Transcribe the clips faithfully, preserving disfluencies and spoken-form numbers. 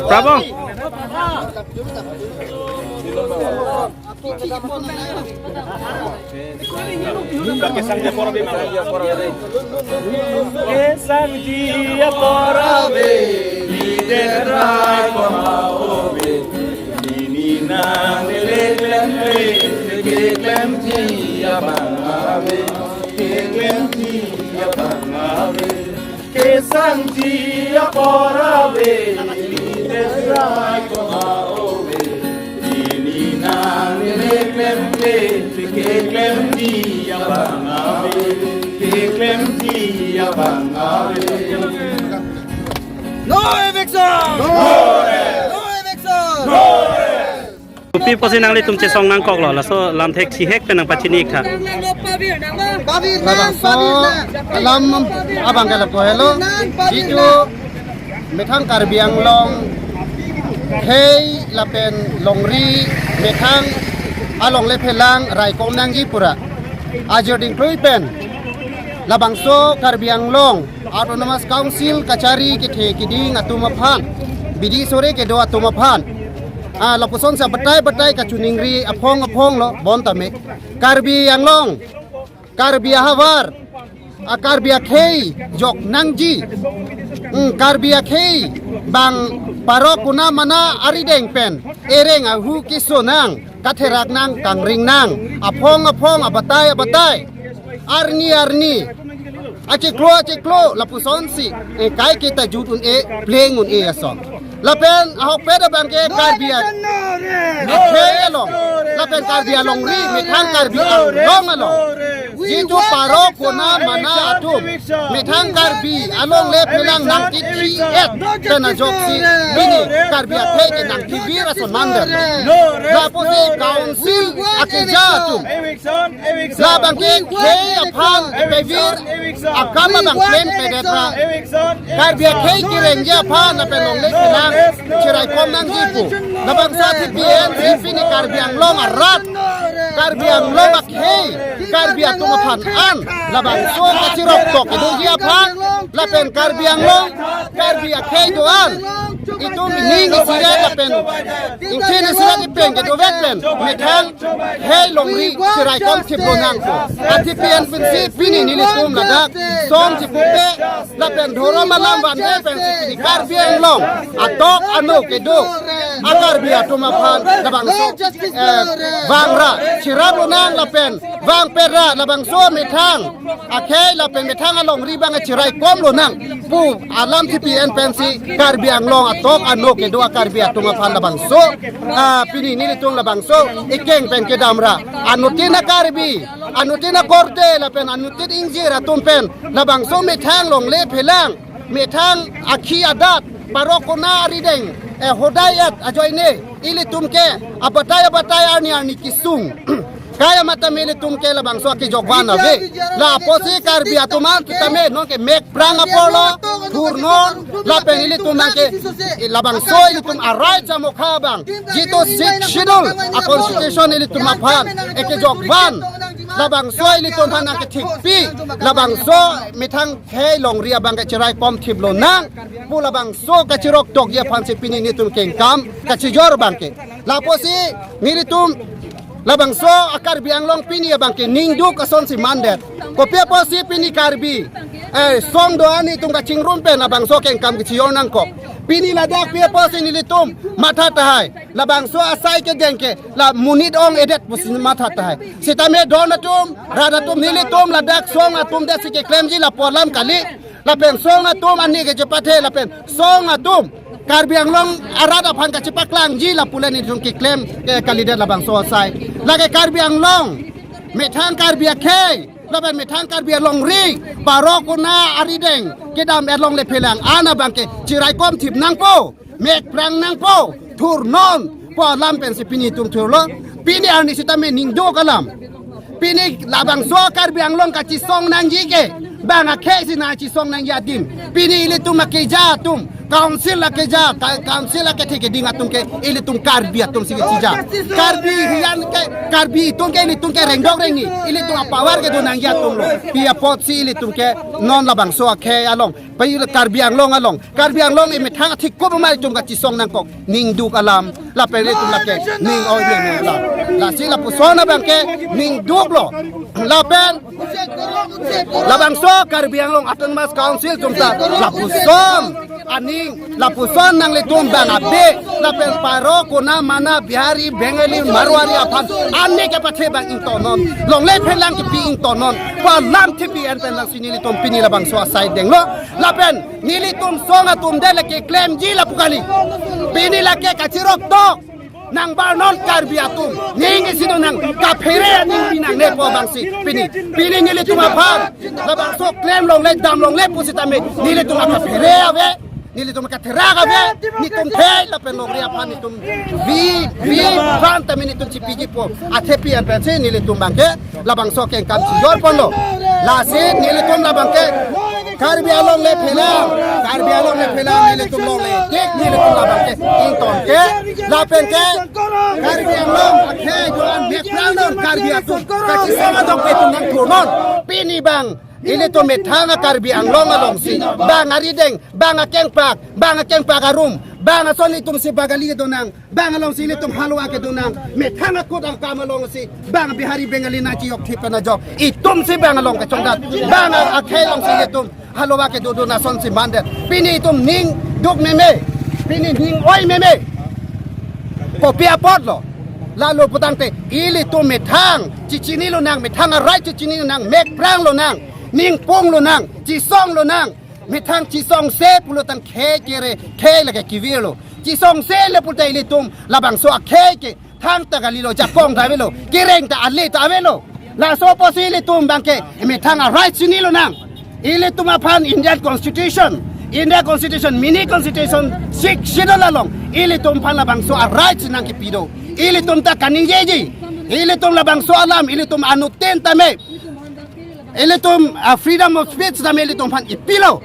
Prabang. Kesang dia pora ave, lider rai ko ma ove. Ini nang lele klem klem, ke klem dia bang ave, ke klem dia bang ave. Kesang dia pora ave, lider rai ko ma ove. Ini nang lele klem klem, ke klem dia bang ave, ke klem dia bang ave. No eviction! No rest! No eviction! No rest! Kopi pusi nanglitum chesong nangkoklo, laso lamthek chihek pen nangpachini ik tha. Labangso alam abang ke lapu helo, jitu methang Karbi Anglong khei lapen longri methang alongle phelang raikom nangji pura ajir dingklui pen labangso Karbi Anglong Autonomous Council kachari kethe kiding atum aphan, bidi sore kedo atum aphan, ah, lapuson sa batai batai kachiningri aphong aphong lo bon tame. Karbi Anglong, Karbi ahavar, a Karbi akhei jok nangji. Hmm, Karbi akhei bang parok kuna mana arideng pen ereng ahu keso nang, katherak nang, kangring nang, aphong aphong, abatai abatai, arni arni, achiklo achiklo lapuson si, eh, kai kita jut un-e, pleng un-e ason. Lapen ahokpet abang ke Karbi a-, akhei along, lapen Karbi alongri, methang Karbi Anglong along, jitu parok kuna mana atum methang Karbi alongle phelang nangkethe-et pen ajoksi pini Karbi akhei ke nangkevir ason mandar. Lapusi council akeja atum, labang ke khei aphan pevir akam abang klempedet ra, Karbi akhei kerengji aphan lapen longle phelang chiraikom nangji pu, labangso athipi pen si pini Karbi Anglong arat, Karbi Anglong akhei, Karbi atum aphan an labangso kachiroktok kedoji aphan, lapen Karbi Anglong, Karbi akhei do-an itum ning isiret lapen ingthin isiret ipeng kedovet pen methang khei longri chiraikom thiplo nangpo. Athipi pen si pini nelitum ladak song chipupe lapen dhorom alam vanve pen si pini Karbi Anglong atok ano kedo a Karbi atum aphan labangso, eh, vangra chiraplo nang lapen vangpet ra labangso methang akhei lapen methang alongri abang chiraikomlo nang pu alam thipi pen si Karbi Anglong atok ano kedo a Karbi atum aphan labangso, ah, pini nelitum labangso ikeng pen kedam ra, anuttin a Karbi, anuttin a korte lapen anuttin ingjir atum pen labangso methang longle phelang, methang akhi adat, parok kuna arideng, eh, hodai-et ajoine ilitum ke abatai abatai arni arni kesung kai amat tame ilitum ke labangso akejok van ave. Lapusi Karbi atum an tame non ke mek prang apor lo, thurnon, lapen ilitum nang ke, eh, labangso ilitum arai chamokha abang, jitu Sixth Schedule a constitution ilitum aphan ekejok van, labangso ilitum aphan nangkethikpi, labangso methang khei longri abang ke chiraikom thiplo nang pu labangso kachiroktokji aphan si pini nelitum kengkam kachijor abang ke. Lapusi nelitum labangso a Karbi Anglong pini abang ke ningduk ason si mandet. Kopi apotsi pini Karbi, eh, song do-an itum kachingrum pen labangso kengkam kachijor nangkok. Pini ladak pi apotsi nelitum matha tahai, labangso asai kedeng ke la monit ong-edet pusi matha tahai. Sitame don atum, rat atum, nelitum ladak song atum det si keklemji lapu alam kali. Lapen song atum ani kechepathe, lapen song atum Karbi Anglong arat aphan kachepaklangji lapu le nelitum keklem, eh, kalidet labangso asai. Lake Karbi Anglong, methang Karbi akhei, lapen methang Karbi alongri, parok kuna arideng kedam-et longle phelang an abang ke chiraikom thip nangpo, mek prang nangpo, thurnon pu alam pen si pini itum thurlo. Pini arni sitame ningduk alam. Pini labangso Karbi Anglong kachisong nangji ke bang akhei si nangchisong nangji adim. Pini ilitum akeja atum, Council lake ja, ka-, council lake thik keding atum ke, ilitum Karbi atum si kechi ja. Karbi hiyan ke, Karbi atum ke, ilitum ke rengdok rengni, ilitum apower kedo nangji atum lo. Pi apotsi ilitum ke non labangso akhei along, pi Karbi Anglong along, Karbi Anglong emethang athik kopi ma itum kachisong nangkok, ning duk alam, lapen ilitum lake, ning oi ning alam. Lasi lapuson abang ke, ning duk lo. Lapen labangso Karbi Anglong Autonomous Council atum ta lapuson aning, lapuson nanglitum bang abe, lapen Paro, Kona, Mana, Bihari, Bengali, Marwari aphan aning kepathe bang ingtonnon, longle phelang kepi ingtonnon, pu alam thepi an pen nangsi nelitum pini labangso asai denglo, lapen nelitum song atum de lake klemji lapu kali, pini lake kachirok tok. Nang barnon Karbi atum, ning isi do nang kaphere aning pinang nepo abangsi pini. Pini nelitum aphan labangso klem longle dam longle pusitame nelitum akaphere ave, nelitum akatherak ave, netum thei lapen longri aphan netum vi vi aphan tame netum chipiji po. Athepi an pensi nelitum abang ke labangso kengkam chijor ponlo. Lasi nelitum labang ke Karbi Anglong le phelang, Karbi Anglong le phelang, nelitum longle tik, nelitum labang ke ington ke, lapen ke Karbi Anglong akhei doan mekprang non Karbi atum, kachisong adong ke itum nangthurnon. Pini bang ilitum methang a Karbi Anglong alongsi, bang arideng, bang akengpak, bang akengpak arum, bang ason itum si bagali donang, bang alongsi ilitum halwa kedo nang, methang akut angkam alongsi bang Bihari Bengali nangchiyok thip pen ajok, itum si bang along kachongdat, bang akhei alongsi ilitum halwa kedo do ason si mandet. Pini itum ning duk meme, pini ning oi meme. Kopi apotlo? Lalo putangte ilitum methang chichinilo nang, methang a right chichinilo nang, mekprang lo nang, ning pung lo nang, chisong lo nang. Methang chisongse pulo tang khei kere, khei lake kevirlo. Chisongse le pulote ilitum labangso akhei ke thangta kalilo, jakong ta avelo, kereng ta ale ta avelo. Laso apotsi ilitum abang ke methang a right chinilo nang. Ilitum aphan Indian Constitution, India Constitution, Mini Constitution, Sixth Schedule along ilitum aphan labangso a right nangkepi do. Ilitum ta kaningjeji, ilitum labangso alam, ilitum anuttin tame, ilitum, ah, freedom of speech tame ilitum aphan ipilo.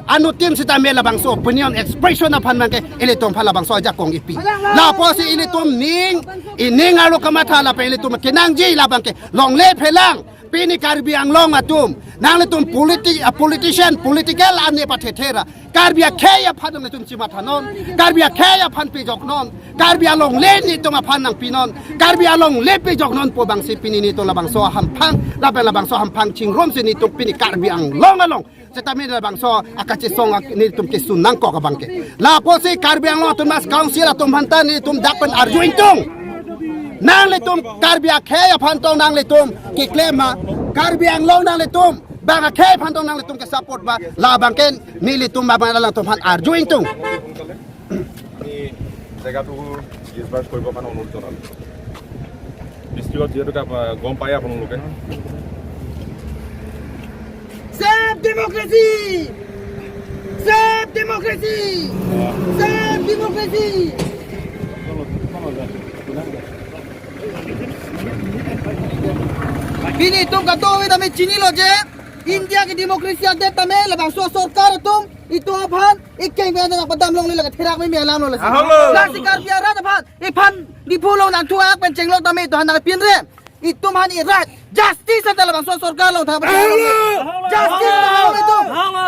Anuttin sitame labangso opinion expression aphan abang ke ilitum aphan labangso ajakong ipi. Lapusi ilitum ning, ining arlo kamatha lapen ilitum kenangji labang ke longle phelang. Pini Karbi Anglong atum, nanglitum politi-, ah, politician, political an nepathethe ra, Karbi akhei aphan nanglitum chimathanon, Karbi akhei aphan pejoknon, Karbi alongle netum aphan nangpinon, Karbi alongle pejoknon pu abangsi pini netum labangso ahamphang, lapen labangso ahamphang chingrumsi netum pini Karbi Anglong along sitame labangso akachisong ak-, netum kesun nangkok abang ke. Lapusi Karbi Anglong Autonomous Council atum aphanta netum dak pen arju ingtung. Nanglitum Karbi akhei aphan tong nanglitum keklem ma, Karbi Anglong nanglitum bang akhei aphan tong nanglitum ke support ma, labang ke nelitum abang alangtum aphan arju ingtung. আমি জেগাটো ডিছবাৰ্চ কৰিবৰ কাৰণে অনুৰোধ জনালোঁ। ডিষ্ট্ৰিক্টত যিহেতুকে আপো-, গম পায় আপোনালোকে। Save democracy! Save democracy! Save democracy! Pini itum kadokave tame chinilo je India ke democracy adet tame labangso sorkar atum itum aphan ikeng pen nangpadam longle lake therak meme alam lo lasi. Ahok lo. Lasi Karbi arat aphan iphan Diphu along nangthu-ak pen chenglok tame itum aphan nangpinre. Itum aphan i right. Justice anta labangso sorkar along thang. Ahok lo. Justice anta ahok lo itum. Ahok lo.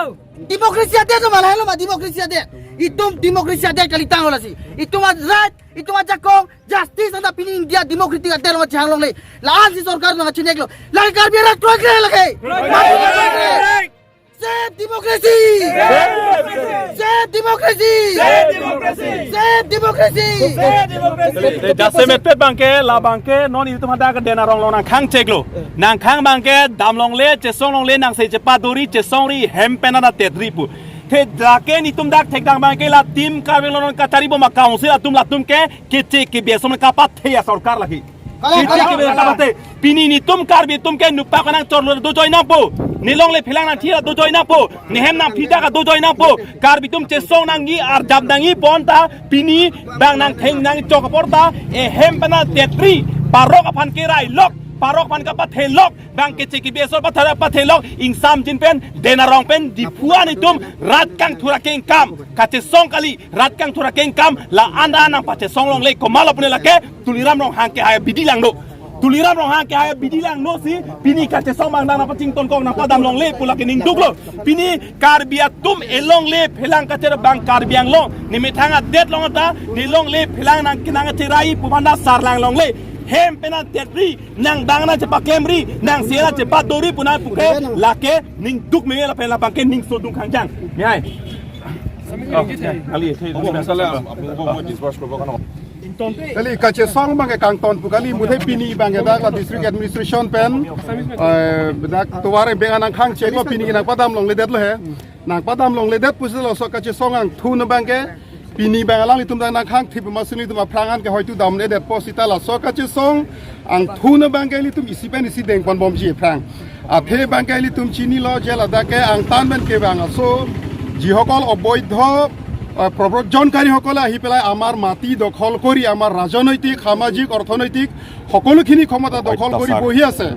Democracy adet lo ma, lahelo ma democracy adet. Itum democracy adet kalitang lo lasi. Itum a right, itum ajakong, justice anta pini India democratic adet along chehang longle. La-ansi sorkar along chineklo. Lake Karbi arat kroikre lake. Kroikre. Save democracy! Save democracy! Save democracy! Te jasemetpet abang ke, labang ke, non itum hadak ke dena rong long nangkhang cheklo. Nangkhang abang ke, dam longle, chesong longle, nangse chepadori, chesongri, hem pen ana tetri pu. Te jake netum dak thekdang abang ke, la Team Karbi Anglong non kachari bom a council atum latum ke, kechek kebi ason kapathe a sorkar lake. Kalang, kalang. Pini netum Karbi atum ke nokpak kanang chorlo dojoi nangpo. Nelongle phelang nangthir dojoi nangpo. Nehem nangphi dak dojoi nangpo. Karbi atum chesong nangji arjap nangji pu anta pini bang nangtheng nangchok apor ta ehem pen ana tetri parok aphan kerai lok. parok aphan kapathelok, bang keche kebi asor pathara pathelok, ingsamjin pen, Dena Rong pen, Diphu an itum, rat kangthur akengkam, kachesong kali, rat kangthur akengkam, la-an nangpachesong longle, komat lo pune lake, Tuliram Ronghang kehai abidi langno. Tuliram Ronghang kehai abidi langno si, pini kachesong abang nangpachingtonkok nangpadam longle pu lake ningduklo. Pini Karbi atum elongle phelang kacher bang Karbi Anglong. Ne methang adet along ta, ne longle phelang nang kenang acherai pu mana sarlang longle. Hem pen adet ri, nang bang nangchepaklem ri, nang sera chepadori pu nangpuke, lake ningduk meme lapen labang ke ningso dung khangjang. Mihai. Oh, ya, kali, ya, kali. Kali kachesong abang ke kangton pu kali, muthe pini abang ke dak la district administration pen, eh, dak tovar beng anang khang chelo pini nangpadam longledet lo he. Nangpadam longledet pusi laso kachesong angthun abang ke, pini abang alanglitum dak nangkhang thip masuni tum aphrang an ke hoitu damledet po sita laso kachesong angthun abang ke ilitum isi pen isi dengponbomji aphrang. Athe abang ke ilitum chinilo je ladak ke angtan pen kevang aso, যিসকল অবৈধ, আহ, প্ৰব্ৰজনকাৰীসকলে আহি পেলাই আমাৰ মাটি দখল কৰি আমাৰ ৰাজনৈতিক, সামাজিক, অৰ্থনৈতিক সকলোখিনি ক্ষমতা দখল কৰি অত্যাচাৰ। বহি আছে।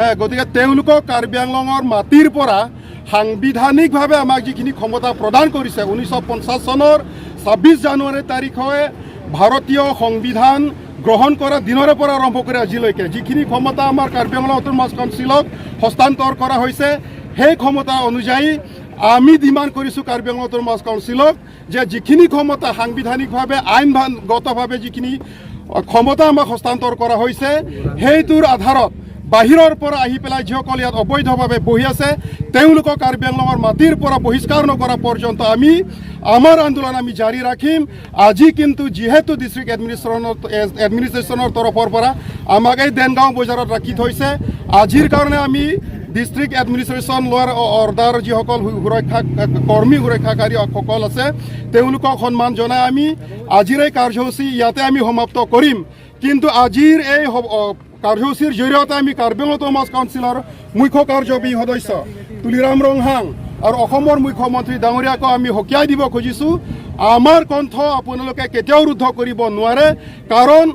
এ, গতিকে তেওঁলোকক কাৰ্বি আংলঙৰ মাটিৰ পৰা সাংবিধানিকভাৱে আমাক যিখিনি ক্ষমতা প্ৰদান কৰিছে, ঊনৈছশ পঞ্চাছ চনৰ ছাব্বিছ জানুৱাৰী তাৰিখে ভাৰতীয় সংবিধান গ্ৰহণ কৰা দিনৰে পৰা আৰম্ভ কৰি আজিলৈকে যিখিনি ক্ষমতা আমাৰ কাৰ্বি আংলং অট'নমাছ কাউন্সিলক হস্তান্তৰ কৰা হৈছে, সেই ক্ষমতা অনুযায়ী আমি ডিমাণ্ড কৰিছোঁ কাৰ্বি আংলং অট'নমাছ কাউন্সিলক যে যিখিনি ক্ষমতা সাংবিধানিকভাৱে আইনগতভাৱে যিখিনি, অ, ক্ষমতা আমাক হস্তান্তৰ কৰা হৈছে, সেইটোৰ আধাৰত বাহিৰৰ পৰা আহি পেলাই যিসকল ইয়াত অবৈধভাৱে বহি আছে, তেওঁলোকক কাৰ্বি আংলঙৰ মাটিৰ পৰা বহিষ্কাৰ নকৰা পৰ্যন্ত আমি আমাৰ আন্দোলন আমি জাৰি ৰাখিম। আজি কিন্তু যিহেতু ডিষ্ট্ৰিক্ট এডমিনিষ্ট্ৰেশ্যনৰ, এডমিনিষ্ট্ৰেশ্যনৰ তৰফৰ পৰা আমাক এই দেনগাঁও বজাৰত ৰাখি থৈছে, আজিৰ কাৰণে আমি ডিষ্ট্ৰিক্ট এডমিনিষ্ট্ৰেশ্যন লৱাৰ অ-, অৰ্ডাৰ যিসকল সু-, সুৰক্ষা, কৰ্মী সুৰক্ষাকাৰী সকল আছে, তেওঁলোকক সন্মান জনাই আমি আজিৰ এই কাৰ্যসূচী ইয়াতে আমি সমাপ্ত কৰিম। কিন্তু আজিৰ এই সম-, অ, কাৰ্যসূচীৰ জৰিয়তে আমি কাৰ্বি আংলং অট'নমাছ কাউন্সিলৰ মুখ্য কাৰ্যবাহী সদস্য তুলিৰাম ৰংহাং আৰু অসমৰ মুখ্যমন্ত্ৰী ডাঙৰীয়াকো আমি সকীয়াই দিব খুজিছোঁ, আমাৰ কণ্ঠ আপোনালোকে কেতিয়াও ৰুদ্ধ কৰিব নোৱাৰে। কাৰণ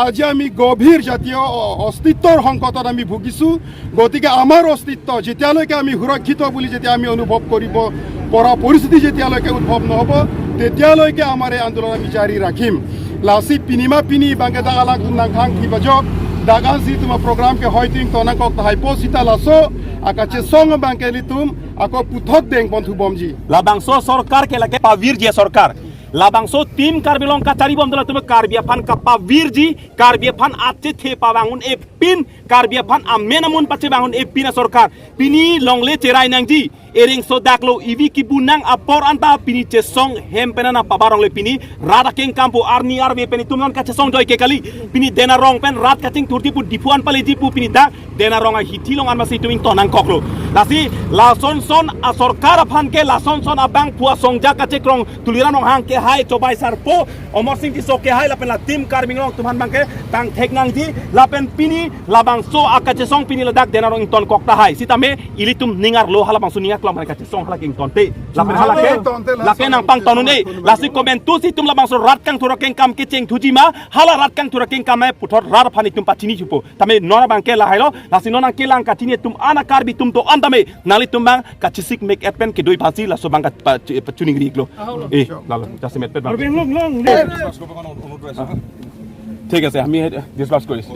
আজি আমি গভীৰ জাতীয় অ-, অস্তিত্বৰ সংকটত আমি ভুগিছোঁ। গতিকে আমাৰ অস্তিত্ব যেতিয়ালৈকে আমি সুৰক্ষিত বুলি যেতিয়া আমি অনুভৱ কৰিব পৰা পৰিস্থিতি যেতিয়ালৈকে উদ্ভৱ নহ'ব, তেতিয়ালৈকে আমাৰ এই আন্দোলন আমি জাৰি ৰাখিম। Lasi pini ma pini abang ke dak alangtum nangkhang thip ajok, dak ansi itum a-program ke hoitu ington nangkok tahai po sita laso akachesong abang ke ilitum ako puthot dengponthu bomji. Labangso sorkar ke lake pavirji sorkar. Labangso Team Karbi Anglong kacharibom dola atum Karbi aphan kapavirji, Karbi aphan achethe pavang un-e pin, Karbi aphan amen amun pachevang un-e pin asorkar. Pini longle cherai nangji, ereng sodak lo, ivi kibu nang apor anta pini chesong hem pen nangpabar longle pini rat akengkam pu arni arve pen itum non kachesong joike kali. Pini Dena Rong pen rat kachingthurji pu Diphu an paleji pu pini dak Dena Rong ahithi along an masi itum ington nangkoklo. Lasi lason son asorkar aphan ke lason son abangphu asongja kachekrong Tuliram Ronghang kehai, Chobai Sarpo, Amarsing Tisso kehai lapen la Team Karbi Anglong atum aphan abang ke tangthek nangji lapen pini labangso akachesong pini ladak Dena Rong ingtonkok tahai. Sitame ilitum ning arlo halabangso ning aklong aphan kachesong hala ke ingtonte. Lapen hala ke, lake nangpangton un-e. Lasi komantusi itum labangso rat kangthur akengkam kechengthuji ma, hala rat kangthur akengkam ma puthot rat aphan itum pachini chupo. Tame non abang ke lahailo, lasi non nangkelang kachini atum ana Karbi atum do-an tame nanglitum abang kachesik mek-et pen kedoi aphansi laso abang ka pa-, pa-, chuning ri iklo. Eh, lalo, jasemet pet abang. ঠিক আছে, আমি ডিছকাছ কৰিছোঁ।